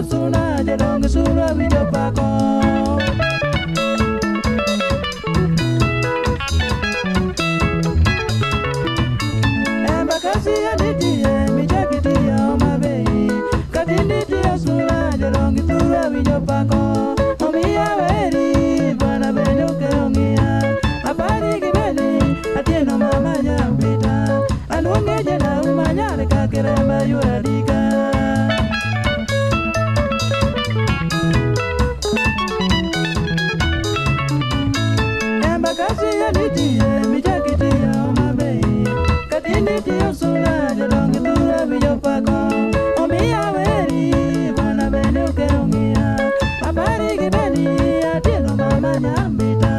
suna jodong sura winjo pako. Embakasi anitie michakiti ya Homa Bay, Katindi tiyo suna jodong sura winjo pako. Omiya weri bwana bende okeong'iya, apari gi beni Atieno mama nyambita, aluonge jena umanyare kakiremba yuradika. Embakasi anitie michakiti ya Homa Bay, Katindi tiyo suna jodong thura winjo pako. Omiya weri bwana bende okeong'iya, apari gi beni Atieno mama nyambita,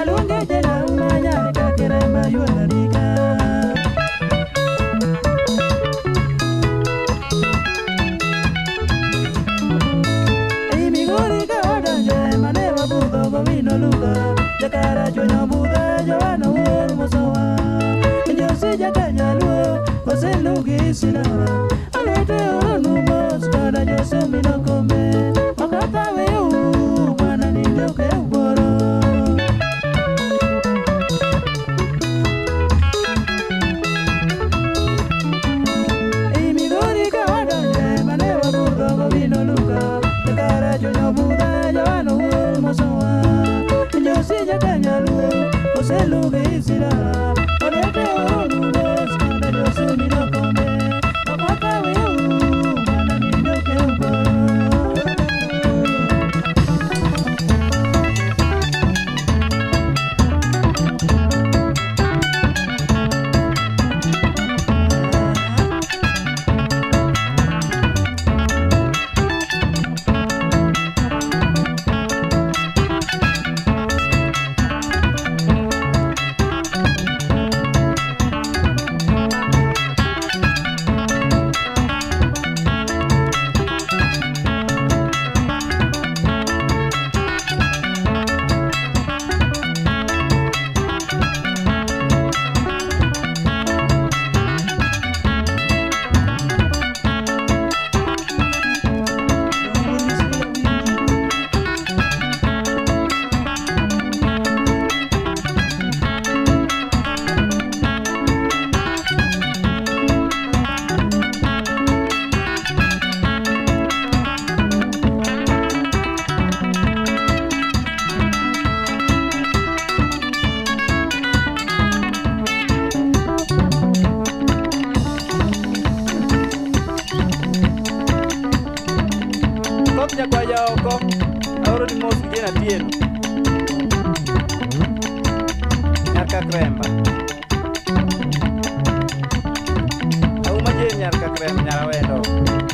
aluonge jena umanyare kakiremba yuradika. Migori ka wadonje mane wabudho gowino luka, jakara chwenyo budhe jowano wuor mosowa. Josi jakanyaluo oselugi sinara, alwete oronu mos koda jose minokombe, okatha weu bwana nindoke uboro. Migori ka wadonje mane wabudho gowino luka, jakara chwenyo budhe jowano wuor mosowa. Josi jakanyaluo oselugi sinara, alwete oronu mos koda jose minokombe, okatha weu bwana nindoke uboro. Koth nyakwaja oko, aoroni mos gi Jane Atieno. Nyar Kakremba. Auma Jane nyar Kakremba nyar Awendo.